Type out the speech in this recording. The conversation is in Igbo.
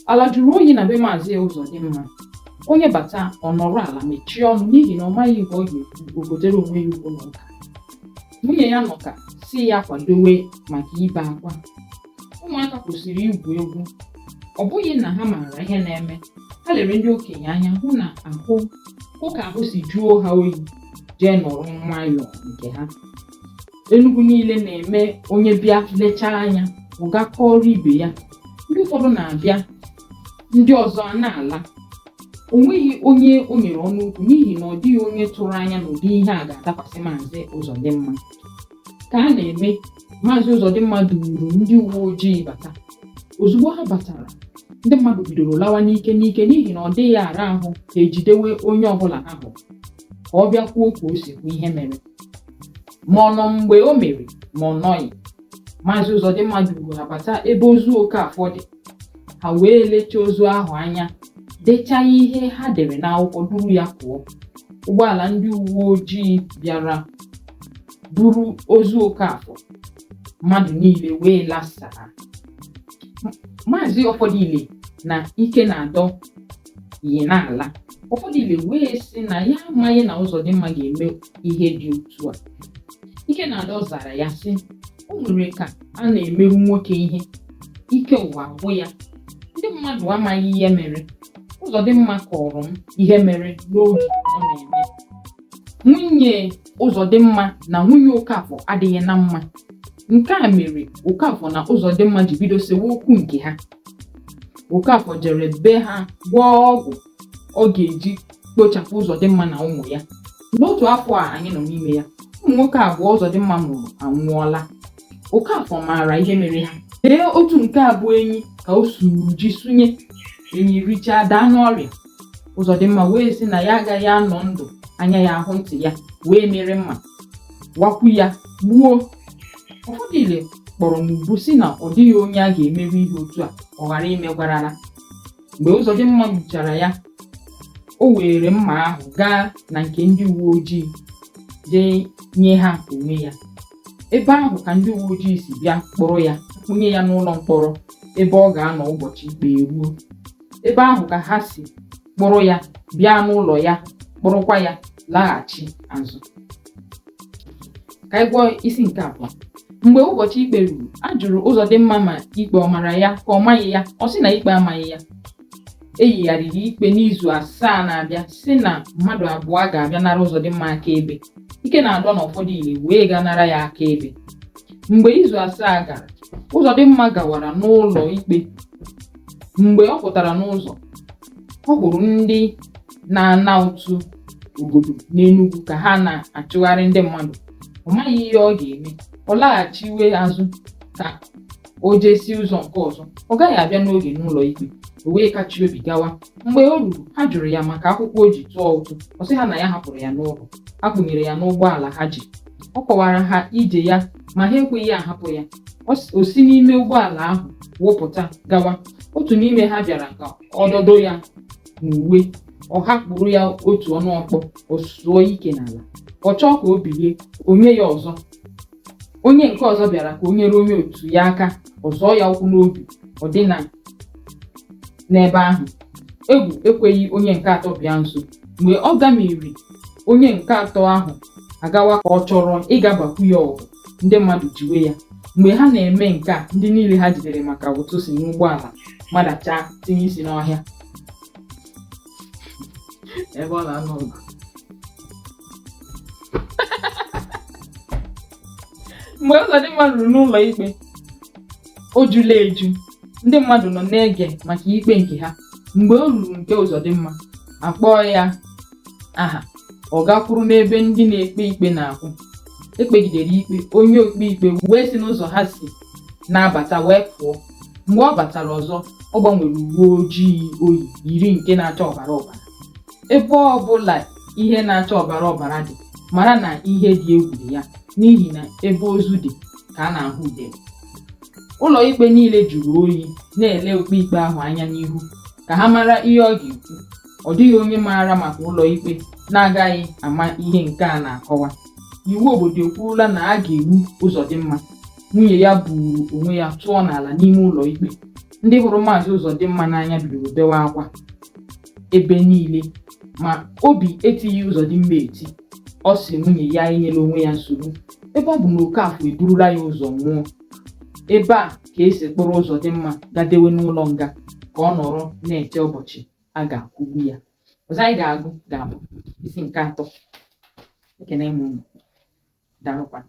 Ala jụrụ oyi na be Maazị Ụzọdịmma. Onye bata, ọ nọrọ ala mechie ọnụ n'ihi na ọ maghị nke ọ ga-ekwu o gotere onwe ya okwu na ụka. Nwunye ya nọka sị ya kwadowe maka ibe akwa. Ụmụaka kwụsịrị igwu egwu. Ọ bụghị na ha maara ihe na-eme. Ha lere ndị okenye anya hụ na ahụ hụ ka ahụ si jụọ ha oyi jee nọrọ nwayọọ nke ha. Enugwu niile na-eme onye bịa lechaa anya ọ gaa kọọrọ ibe ya. Ndị ụfọdụ na-abịa, ndị ọzọ a na-ala. O nweghị onye o nyere ọnụ okwu n'ihi na ọ dịghị onye tụrụ anya na ụdị ihe a ga-adakwasị Maazị Ụzọdịmma. Ka a na-eme, Maazị Ụzọdịmma duuru ndị uwe ojii bata. Ozugbo ha batara, ndị mmadụ bidoro lawa n'ike n'ike n'ihi na ọ dịghị ara ahụ ha ejidewe onye ọbụla ha hụrụ ka ọ bịa kwuo ka o si hụ ihe mere. Ma ọ nọ mgbe o mere ma ọ nọghị. Maazị Ụzọdịmma duuru ha bata ebe ozu Okafọ dị. Ha wee lechaa ozu ahụ anya, dechaa ihe ha dere n'akwụkwọ duru ya pụọ. Ụgbọala ndị uwe ojii bịara buru ozu Okafọ, mmadụ niile wee lasaa. Maazị Ọfọdịle na Ikenadọ yi na-ala. Ọfọdịle wee sị na ya amaghị na Ụzọdịmma ga-eme ihe dị otu a. Ikenadọ zara ya sị, o nwere ka a na-emeru nwoke ihe, ike ụwa agwụ ya. Ndị mmadụ amaghị ihe mere. Ụzọdịmma kọrọ m ihe mere n'oge ọ na-eme. Nwunye Ụzọdịmma na nwunye Okafọ adịghị na mma. Nke a mere Okafọ na Ụzọdịmma ji bido sewe okwu nke ha. Okafọ jere be ha gwọọ ọgwụ ọ ga-eji kpochapụ Ụzọdịmma na ụmụ ya. N'otu afọ a anyị nọ n'ime ya, ụmụ nwoke abụọ Ụzọdịmma mụrụ anwụọla. Okafọ maara ihe mere ha. Lee otu nke a bụ enyi ka o suru ji sunye, enyi richaa daa n'ọrịa. Ụzọdịmma wee sị na ya agaghị anọ ndụ anya ya ahụ ntị ya wee mịrị mma wakwu ya gbuo. Ọfọdịle kpọrọ n'ubu sị na ọ dịghị onye a ga-emerụ ihe otu a ọ ghara imegwarala. Mgbe Ụzọdịmma gbuchara ya, o were mma ahụ gaa na nke ndị uwe ojii jee nye ha onwe ya. Ebe ahụ ka ndị uwe ojii si bịa kpụrụ ya kpụnye ya n'ụlọ mkpọrọ ebe ọ ga-anọ ụbọchị ikpe eruo. Ebe ahụ ka ha si kpụrụ ya bịa n'ụlọ ya kpụrụkwa ya laghachi azụ. Ka anyị gụọ isi nke abụọ. Mgbe ụbọchị ikpe ruru, a jụrụ Ụzọdịmma ma ikpe ọ mara ya ka ọ maghị ya. Ọ sị na ikpe amaghị ya. E yigharịrị ikpe n'izu 7 na-abịa sị na mmadụ abụọ ga-abịa nara Ụzọdịmma akaebe. Ikenadọ na Ọfọdịle wee gaa nara ya akaebe. Mgbe izu 7 gara, Ụzọdịmma gawara n'ụlọ ikpe. Mgbe ọ pụtara n'ụzọ, ọ hụrụ ndị na-ana ụtụ obodo n'Enugwu ka ha na-achụgharị ndị mmadụ. Ọ maghị ihe ọ ga-eme. Ọ laghachiwe azụ ka o jee si ụzọ nke ọzọ. Ọ gaghị abịa n'oge n'ụlọ ikpe. O wee kachie obi gawa. Mgbe o ruru, ha jụrụ ya maka akwụkwọ o ji tụọ ụtụ. Ọ sị ha na ya hapụrụ ya n'ụlọ. Ha kpụnyere ya n'ụgbọala ha ji. Ọ kọwara ha ije ya ma ha ekweghị ahapụ ya. O si n'ime ụgbọala ahụ wụpụta gawa. Otu n'ime ha bịara ka ọ dọdo ya n'uwe. Ọ hapụrụ ya otu ọnụ ọkpọ, o suo ike n'ala. Ọ chọọ ka o bilie, o nye ya ọzọ. Onye nke ọzọ bịara ka o nyere onye otu ya aka, ọ zọọ ya ụkwụ n'obi, ọ dịna n'ebe ahụ. Egwu ekweghị onye nke atọ bịa nso. Mgbe ọ gamiri onye nke atọ ahụ agawa ka ọ chọrọ ịga bakwu ya ọgụ, ndị mmadụ jiwe ya. Mgbe ha na-eme nke a, ndị niile ha jidere maka ụtụ si n'ụgbọala madachaa tinye isi n'ọhịa ebe ọ na-anụ ọgụ. Mgbe Ụzọdịmma ruru n'ụlọ ikpe, o jula eju. Ndị mmadụ nọ na-ege maka ikpe nke ha. Mgbe o ruru nke Ụzọdịmma, a kpọọ ya aha, ọ gakwuru n'ebe ndị na-ekpe ikpe na-akwụ. E kpegidere ikpe, onye okpe ikpe wee si n'ụzọ ha si na-abata wee pụọ. Mgbe ọ batara ọzọ, ọ gbanwere uwe ojii o yi yiri nke na-acha ọbara ọbara. Ebe ọ bụla ihe na-acha ọbara ọbara dị, mara na ihe dị egwu dị ya n'ihi na ebe ozu dị ka a na-ahụ udele. Ụlọ ikpe niile jụrụ oyi na-ele okpe ikpe ahụ anya n'ihu ka ha mara ihe ọ ga-ekwu. Ọ dịghị onye maara maka ụlọ ikpe na-agaghị ama ihe nke a na-akọwa. Iwu obodo ekwuola na a ga-egbu Ụzọdịmma. Nwunye ya buuru onwe ya tụọ n'ala n'ime ụlọ ikpe. Ndị hụrụ Maazị Ụzọdịmma n'anya bidoro bewe akwa ebe niile, ma obi etighị Ụzọdịmma eti. Ọ sị nwunye ya enyela onwe ya nsogbu ebe ọ bụ na Okafọ eburula ya ụzọ nwụọ. Ebe a ka e si kpụrụ Ụzọdịmma ga dewe n'ụlọ nga ka ọ nọrọ na-eche ụbọchị a ga-akwụgbu ya. Ọzọ anyị ga-agụ ga-abụ isi nke atọ. Ekene m unu. Daalụkwanụ.